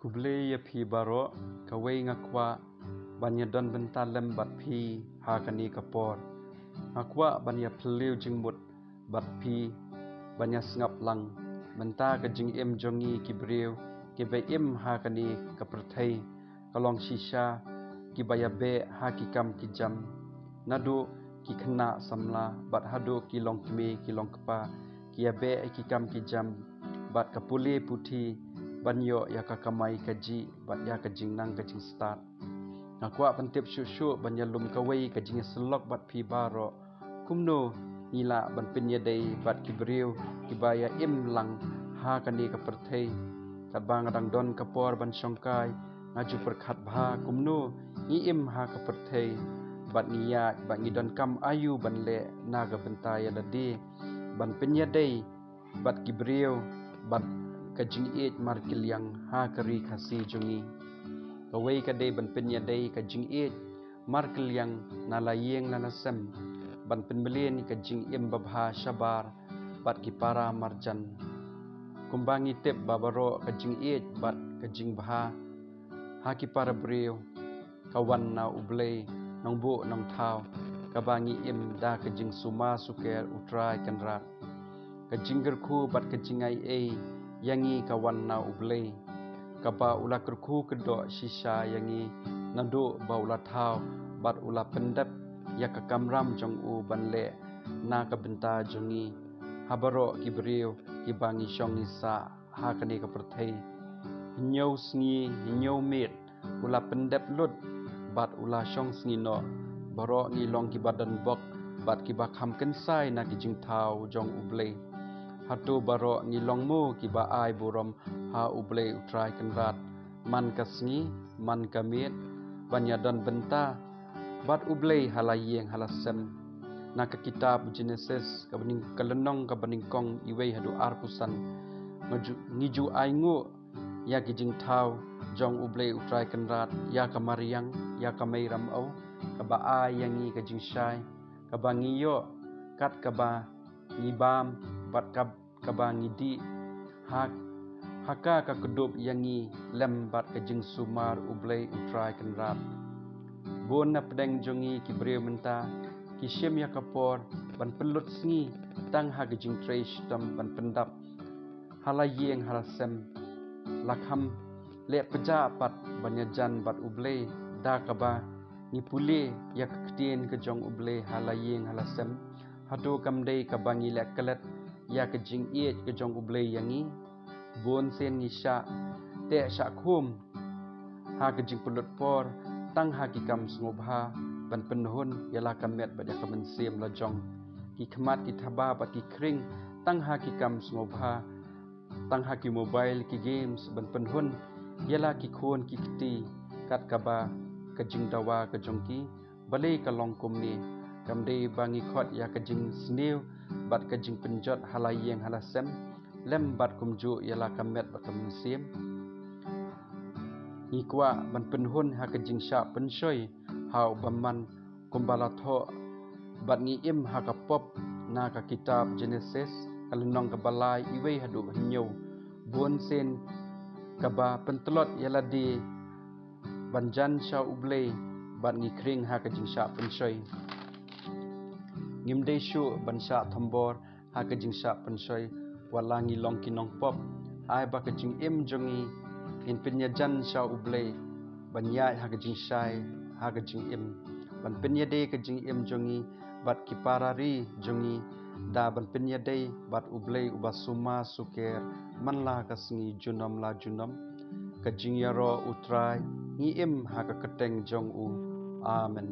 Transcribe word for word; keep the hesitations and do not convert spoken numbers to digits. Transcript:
Khublei ïa phi baroh. Kawei, nga kwah ban ïa don bynta lem bad phi ha kane ka por. Nga kwah ban ïa phylliew jingmut bad phi, ban ïa sngap lang. Mynta ka jingim jong ngi ki briew kiba im ha kane ka pyrthei ka long shisha kiba ïa beh ha ki kam ki jam. Naduh ki khynnah samla bad haduh ki longkmie ki longkpa ki ïa beh ha ki kam ki jam bad ka pule puthi ban ïoh ïa ka kamai kajih bad ïa ka jingnang ka jingstad. Nga kwah ban tip shuh shuh ban ïalum kawei ka jingïasyllok bad phi baroh. Kumno ngi lah ban pynïadei bad ki briew kiba ïa im lang ha kane ka pyrthei? Katba nga dang don ka por ban shongkai, nga ju pyrkhat bha kumno ngi im ha ka pyrthei bad ngi ïaid bad ngi donkam aïu ban leh na ka bynta ïa lade ban pynïadei bad ki briew bad ka jingïeit markylliang ha ka ri Khasi jong ngi. Kawei ka dei ban pynïadei ka jingïeit markylliang na la ïing na la sem, ban pynmlien ka jingim babha shabar bad ki para marjan. Kumba ngi tip ba baroh ka jingïeit bad ka jingbha ha ki para briew ka wan na U Blei Nongbuh Nongthaw, kaba ngi im da ka jingsumar sukher U Trai Kynrad. Ka jingkyrkhu bad ka jingai ei ïa ngi ka wan na U Blei, kaba u la kyrkhu kyrdoh shisha ïa ngi naduh ba u la thaw bad u la pyndep ïa ka kamram jong u ban leh na ka bynta jong ngi ha baroh ki briew kiba ngi shong ngi sah ha kane ka pyrthei. Hynñiew sngi hynñiew miet u la pyndep lut bad u la shong sngi noh. Baroh ngi long kiba don bok bad kiba kham kynsai na ki jingthaw jong U Blei. Hato baroh ngi long mo kiba ai burom ha U Blei U Trai Kynrad man ka sngi man ka miet ban ïa don bynta bad U Blei ha la ïing ha la sem? Na ka kitab Genesis ka lynnong kaba nyngkong, iwei haduh arphew san, ngi ju, ngi ju ai nguh ïa ki jingthaw jong U Blei U Trai Kynrad ïa ka mariang, ïa ka mei ramew kaba ai ïa ngi ka jingshai kaba ngi ïoh kat kaba ngi bam bad kab kaba ngi dih ha, ha ka ka kdup ïa ngi lem bad ka jingsumar U Blei U Trai Kynrad. Bun na pdeng jong ngi ki briew mynta ki shim ïa ka por ban pynlut sngi tang ha ka jingtrei shitom ban pyndap ha la ïing ha la sem. La kham leh pjah pat ban ïajan bad U Blei da kaba ngi pule ïa ka ktien ka jong U Blei ha la ïing ha la sem. Hato kam dei kaba ngi leh klet ïa ka jingïeit ka jong U Blei ïa ngi? Bun sien ngi shah teh shah khum ha ka jingpynlut por tang ha ki kam sngewbha ban pynhun ïa la ka met bad ïa ka mynsiem la jong. Ki khmat ki thaba bad ki khring tang ha ki kam sngewbha, tang ha ki mobile, ki games ban pynhun ïa la ki khun ki kti kat kaba ka jingdawa ka jong ki. Balei ka long kumne? Kam dei ba ngi khot ïa ka jingsniew bad ka jingpynjot ha la ïing ha la sem lem bad kumjuh ïa la ka met bad ka mynsiem? Ngi kwah ban pynhun ha ka jingshah pynshoi ha u bymman kumba la thoh bad ngi im ha ka pop na ka kitab Genesis ka lynnong kaba lai, iwei haduh hynñiew. Bun sien kaba pyntlot ïa lade ban jan sha U Blei bad ngi khring ha ka jingshah pynshoi. Ngim dei shuh ban shah thombor ha ka jingshah pynshoi wat la ngi long ki nongpop. Ai ba ka jingim jong ngi ngin pynïajan sha U Blei ban ïaid ha ka jingshai ha ka jingim, ban pynïadei ka jingim jong ngi bad ki para ri jong ngi da ban pynïadei bad U Blei uba sumar sukher man la ka sngi junom la junom. Ka jingïaroh U Trai ngi im ha ka kyrteng jong u. Amen.